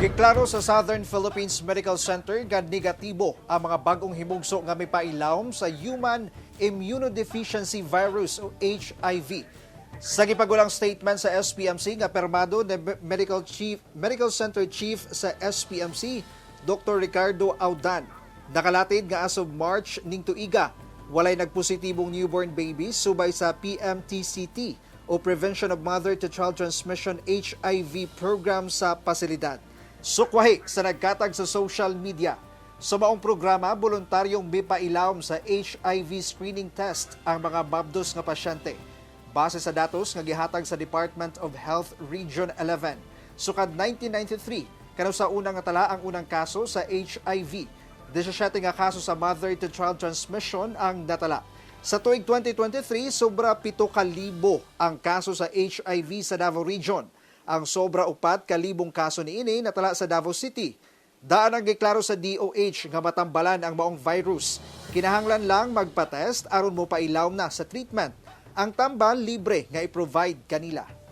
Giklaro sa Southern Philippines Medical Center nga negatibo ang mga bagong himugso nga mipailawom sa Human Immunodeficiency Virus o HIV. Sa gipagulang statement sa SPMC nga permado ni Medical Center Chief sa SPMC, Dr. Ricardo Audan, nakalatid nga as of March ning tuiga, walay nagpositibong newborn babies subay sa PMTCT o Prevention of Mother to Child Transmission HIV program sa pasilidad. Sukwahi sa nagkatag sa social media. Sa maong programa, voluntaryong mipailawom sa HIV screening test ang mga mabdos nga pasyente. Base sa datos nga gihatag sa Department of Health Region 11, sukad 1993, kanus-a unang natala ang unang kaso sa HIV. 17 nga kaso sa mother-to-child transmission ang natala. Sa tuig 2023, sobra 7,000 ang kaso sa HIV sa Davao Region. Ang sobra 4,000 kaso niini natala sa Davao City. Daan ang giklaro sa DOH nga matambalan ang maong virus. Kinahanglan lang magpa-test aron mopailawom na sa treatment. Ang tambal, libre nga i-provide kanila.